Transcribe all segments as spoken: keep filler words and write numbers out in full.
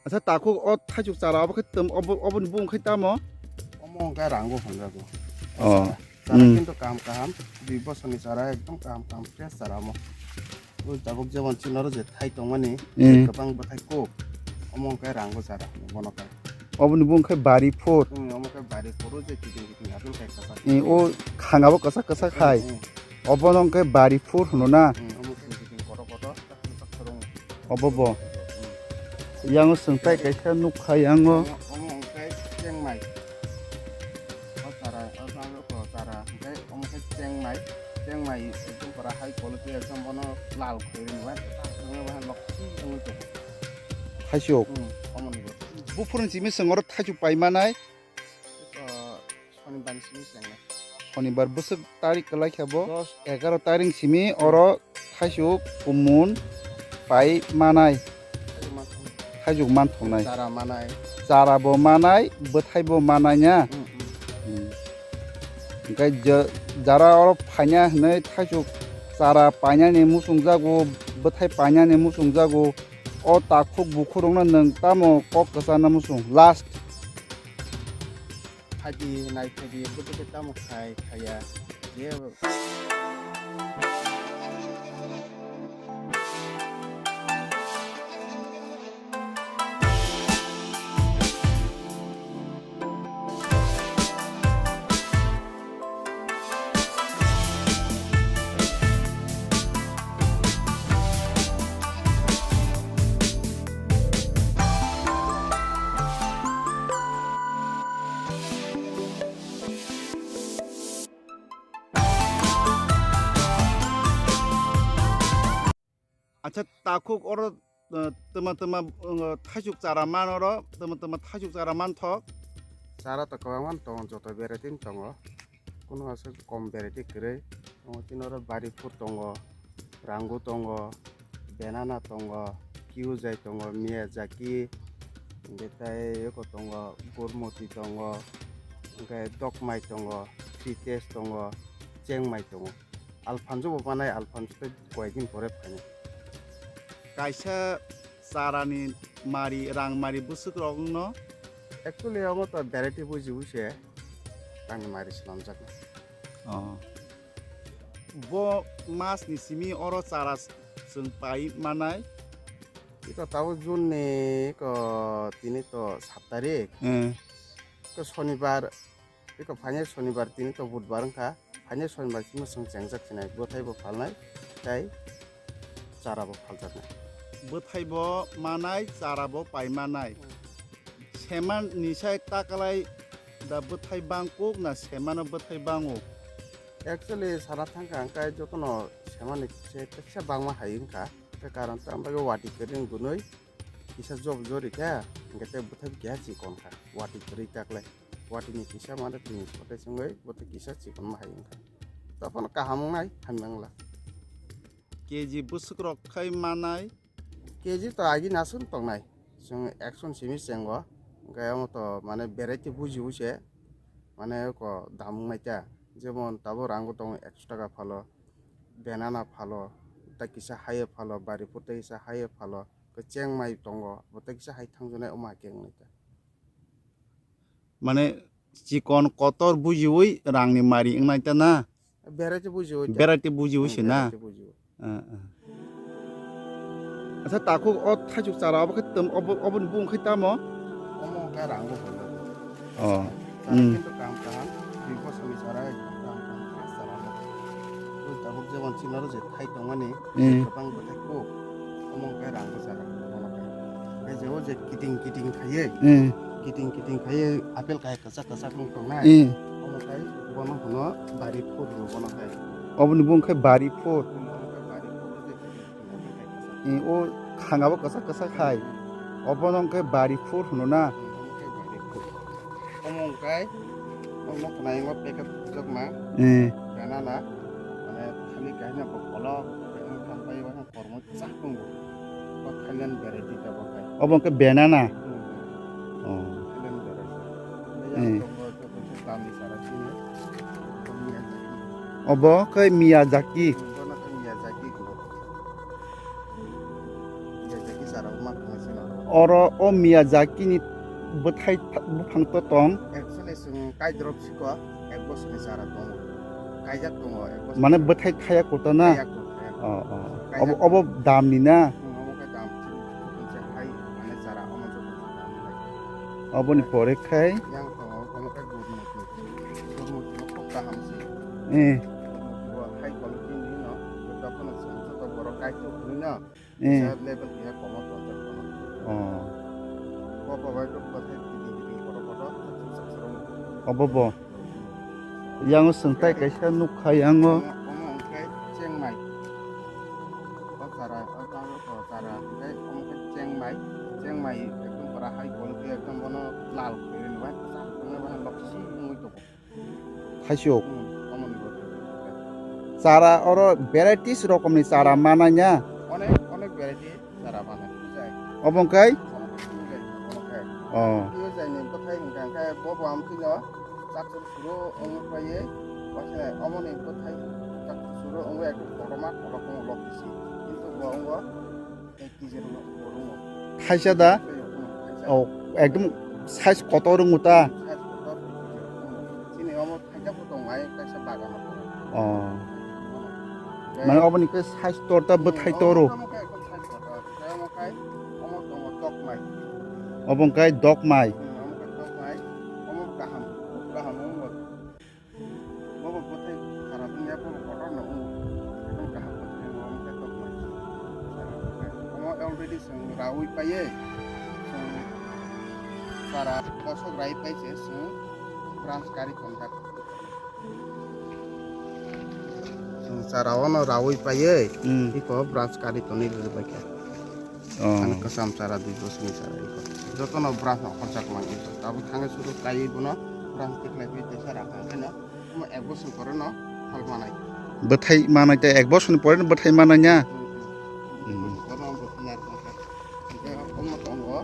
Acha, takhuk o thaichuk chara obo khe tamo, obo, oboni bung khe tamo? Omo hwnkhe rango hwnjago. Oh. Chara, chara Mm. Kintu kaham kaham, dui bosorni chara ekdom kaham kaham fresh chara omo. O tabuk jemon chini oro je thai tongmani, Mm. Kwbang bwthai kuk, omo hwnkhe rango chara, bono khe. Oboni bung khe bari phur. Mm, omo khe bari phuru je kiting kiting apple khe kwchak. Mm, o khangabo kwchak kwchak hai. Mm, mm. Obono hwnkhe bari phur hwno na? Mm, omo khe kiting kotor kotor. Obo bo. Yang o swng tai kaisa nukha yang o. Omo, omo hwnkhe chengmai. O chara, o chara, o chara hwnkhe omo khe chengmai. Chengmai ekdom pura high quality, ekdom bono lal khairwi bai. Wngwi bai lok wngwi tongo. Thaichuk. Hmm, omo ni bo. Buphuruni simi swng oro thaichuk pai manai. O, Shonibar ni simi chengnai. Shonibar bwswk tarik kwlai khe bo? Dos. Egaroh tarik simi oro thaichuk kumun pai manai. Thaichuk man thong. Thaichuk man thongnai. Chara manai. Chara bo manai, bwthai bo manai ya. Hmm, hmm. Hmm. Hwnkhe je-, jara oro phaina hwnwi thaichuk chara painani muchungjago, bwthai painani muchungjago, o takhuk bukhurokno nwng tamo kok kwchana muchung? Last. Phaidi, nai phaidi, bwtwi khe tamo khai, khaiya. Je Acha, takhuk oro, uh, twma twma, uh, thaichuk chara man oro, twma twma thaichuk chara man thok. Chara to kwbangma tongo, joto variety ni tongo. Kuno aswk kom variety kwrwi. Omo chini oro bari phur tongo, rangu tongo, banana tongo, kiuzai tongo, miyazaki, hwnkhe tei eko tongo, gurmoti tongo, hwnkhe dokmai tongo, fites tongo, chengmai tongo. Alphonso bo manai, Alphonso tei koyekdin pore phainai. Kaisa charani mari, rang mari bwswk rok wngno? Actually, omo to variety buji buji se rangni mari swnamjaknai. Oh. Bo mas ni simi oro chara s-, chwng pai manai? Iko tabuk June ni iko tini to sat tarik. Hmm. Iko Sonibar, iko phainai Sonibar, tini to Budbar wngkha. Phainai Sonibar simo chwng chengjak sinai, bwthai bo phalnai, tei chara bo phaljaknai. Bwthai bo manai, chara bo pai manai. Hmm. Seman ni sai takalai da bwthai bangkuk na semano bwthai bango? Actually, sana thangkha ang kai jotono semani se teksa bangma hai wngkha. Te karon ta ambai wati kwrwng gunui kisa job jori kha, hingke te bwthai keha chikon kha. Wati kwrwi taklai. Wati ni kisa mane tini kote sengwi bwthai kisa chikon ma hai wngkha. Tophano kaham wngnai, hamya wngla. K G bwswk rok khai manai? K G to agi nasung tongnai. Chwng ekson simi chengo. Hingke omo to mane variety buji buji se. Mane ko dam wngnai ta. Jemon tabuk rango tongo ekso taka phalo. Banana phalo. Tei kisa haye phalo. Bari phur tei kisa haye phalo. Kecheng mai tongo. Bo tei kisa hai thangjaknai omo hai khe wngnai ta. Mane chikon kotor bujiwi rangni mari wngnai ta na? Variety bujiwi ta. Variety bujiwi se na? Variety bujiwi. Ah, ah. Acha, takhuk o thaichuk chara obo khe tamo, obo, oboni bung khe tamo? Omo khe rango hwnjago. Oh. Chara hmm. Kintu kaham kaham, dui bosorni chara ekdom kaham kaham fresh chara. Oi tabuk jemon chini oro je thai tongmani, hmm. Kwbang bwthai kuk, omo khe rango chara, omo khe. Khe je o je kiting kiting khaiye, hmm. Kiting kiting khaiye, apple kai kwchak kwchak wng tongnai, hmm. Omo khe bono hwno bari phur hwno bono khe. Oboni bung khe bari phur. Bono khe bari phur. Eh, o khangabo kwchak kwchak hai. Obono hwnkhe bari phur hwno na? Omo hwnkhe bari phur. Omo hwnkhe, omo khwnai, omo packet khukjakma. Eh. Banana, mane thani kaisa bo kolok, kaisa thampai, uansukhe kormo kwchak tongo. Bo Thailand variety ta bo khai. Obo hwnkhe banana? Hmm. Oh. Thailand variety. Eh. Yang tongo, tongo, tongo, tamni sara sini. Miyazaki. Obo khe Miyazaki. Hmm, bono khe Miyazaki hwno. Miyazaki sara ma. Oro o Miyazaki ni bwthai tha-, buphang to tong. Actually, chwng kaidrop siko, ek bosor ni chara tongo. Kaijak tongo, ek bosor. Mane bwthai thaya kota na? Thaya kota, thaya kota. Oh, oh. Kaijak obo, obo tongo. Dam ni na? Hmm, omo khe dam. Chini hai, mane chara, omo joto dam ni. Oboni pore khai? Yang tongo, omo khe gurmut ni. Gurmut no khub kaham se. Eh. Gurmut bo high quality ni no, joto phano chwng joto borok kaitor ni no. Eh. Kisa level keha komo tongjak kono. Oh. Bo bo bai rok bwthai kiting kiting kotor kotor, chaksa chaksa rok. Obo bo. Yang o chwng tai kaisa nukha yang o. Omo, omo hwnkhe chengmai. O chara, o chara, o chara hwnkhe omo khe chengmai. Chengmai ekdom pura hai quality ekdom bono lal khairwi nubai. Chak tongnai bono loksi wngwi tongo. Thaisuk. Hmm, omo ni bo. Chara oro varieties rokomni chara mananya. Onek, onek variety chara manai. Bujai. Obo wngkai? Omo khe sumjai, omo khe. Oh. Twiwi jaini bwthai hwnkha khe bo bo amtwino chakchur suro wngwi paiwi, wasai omo ni bwthai chakchur suro wngwi ekdom kotorma kolok wng lok bisi. Kintu bo wngo Thaisa da? Oh, ekdom size kotor wngo ta? Oh. Mane oboni khe size tor ta, bwthai toro? Obo wngkha dokmai. Bobo bwthai kharap wngya, bobo kotor no wngo. Ekdom kaham bwthai wngo, omo khe tongmani. Omo already chwng raui paiye, chwng chara kosok rai pai se, chwng branch kari tonjak. Chwng chara ono raui paiye, hmm, iko branch kari tonwi rwbaikha. Oh. Ani kwcham chara dui bosongni chara iko. Jotono branch no horjak mang iko. Tabuk thangwi suru kaiwi bono branch tikhlai pi tesa rang kha khe no. Omo ek bosong pore no phal manai. Bwthai manai tei ek bosongni pore no bwthai manai ya? Hmm, hmm. Hmm. Bono bwthai nai tong kha. Hingke omo tongo,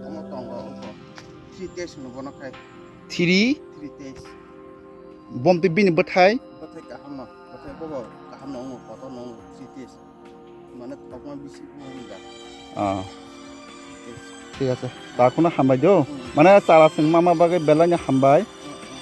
omo tongo, omo three days no bono khai. Three? Three days. Bom tei bini bwthai? Bwthai kaham no, bwthai bobo kaham no wngo, kotor no wngo, three days. Mane thokma bisi wngya. Ah. Thik ase. Ta kheno hambai do. Hmm. Mane chara chwng mama bagwi belai no hambai. Hmm, hmm.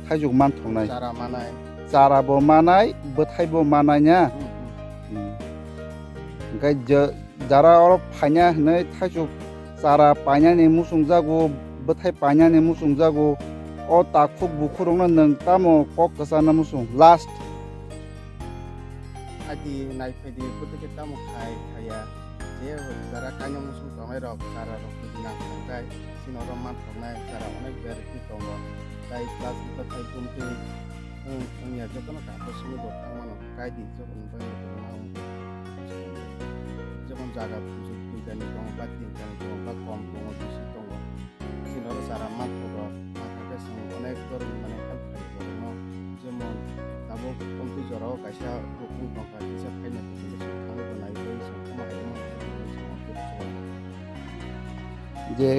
thaichuk manthoknai. Chara manai. Chara bo manai, bwthai bo manai na. Hmm, hmm. Hmm. Hwnkhe je, jara oro phaina hinwi thaichuk chara painani muchungjago, bwthai painani muchungjago, o takhuk bukhurokno nwng tamo kok kwchana muchung? Last. Adi naiphai di, bwtwi khe tamo khai, khaiya. Je jara kainwi muchung tongnai rok, chara rok bwdwi nang thangkhai, chini oro manthoknai chara onek variety tongo. Tai plus bwthai kumtwi, wng, wngya jotono kaphoi simi bo thang mano, kai di jotono bai jotono ma wng. Jemon jaga puju duitani tongo, ba tintani tongo, ba kom tongo, bisi tongo. Chini oro chara manthogo, mantha khe chwng onek dhoronni mane help khlai borokno. Jemon tabuk Omtwi jorao kaisa rukung tongkha, kisa phaina kisa chwng thangwi bo naiwi chwng khama khaima. Je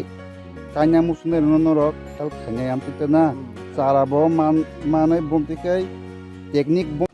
kanya muchungnai rwno norok help khainai amtwi tana. Hmm. Chara bo man-, manai bomtwi khai technique bo.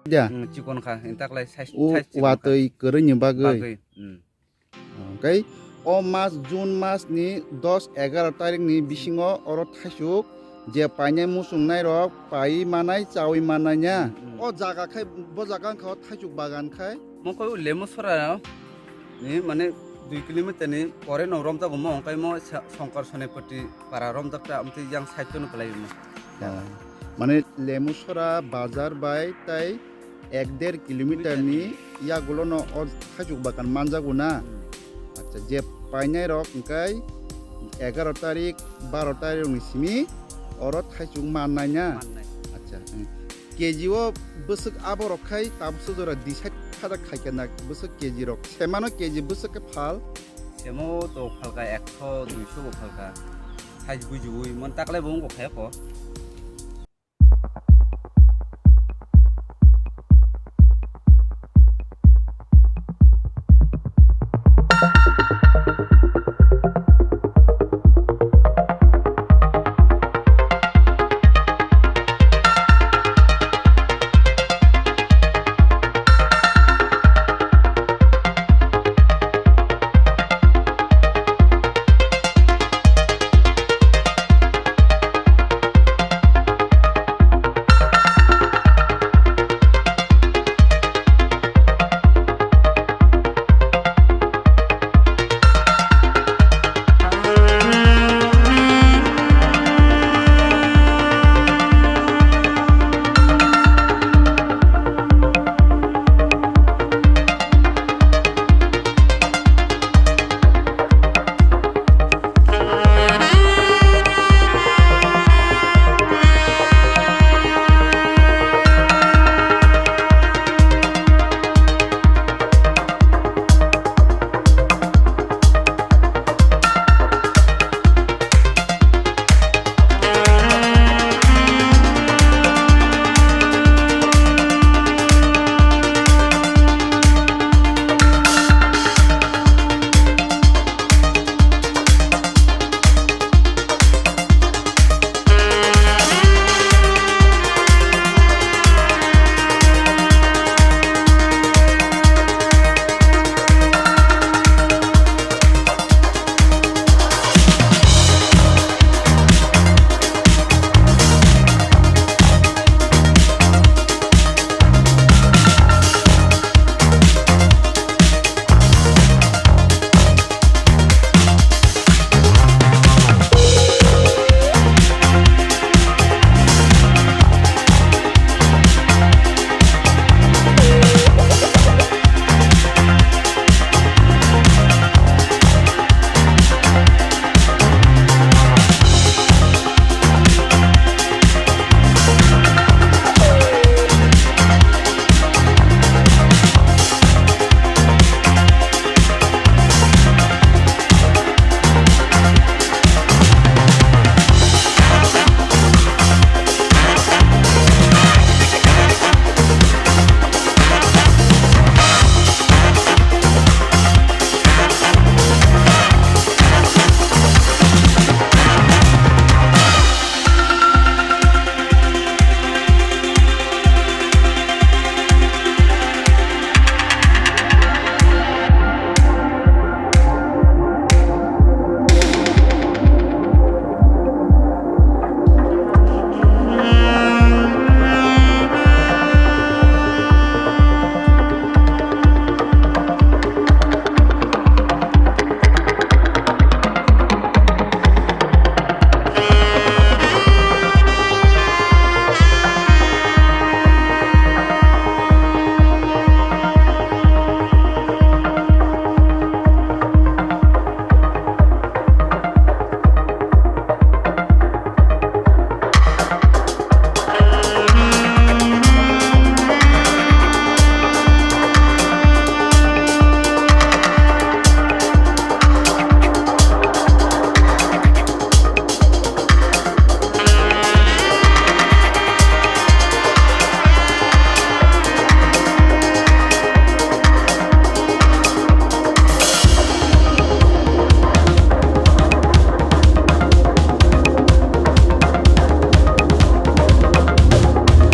Da. Hmm, chikon kha, intaklai size, o size chikon kha. Watwi kwrwini bagwi. Bagwi, hmm. Hwnkhe o mas, June mas ni dos egaroh tarikh ni bisingo oro thaichuk je painai muchungnai rok paiwi manai, chawi manai ya. Hmm, hmm. O jaga khai, bo jaga wngkha o thaichuk bagan khai. Mo khe o Lemusora ni mane dui kilometer ni pore no romjago mo, hwnkhe mo Sa-, Shankar Sonipati para romjak ta, amtwi yang side no kwlai mo. Ah, mane Lemusora bazar bai tai ek der kilometer ni yagulo no o thaichuk bagan manjago na? Hmm. Acha, je painai rok hwnkhe egaroh tarikh, baroh tarikh ni simi oro thaichuk mannai na? Mannai. Acha, hmm. K G o bwswk aborok khai tabuksa jora decide khadak khaikhe na bwswk K G rok? Semano K G bwswk khe phal? Semo to phalka ekso, duiso bo phalka. Size bujiwi, mon taklai bo wngkha khe ko.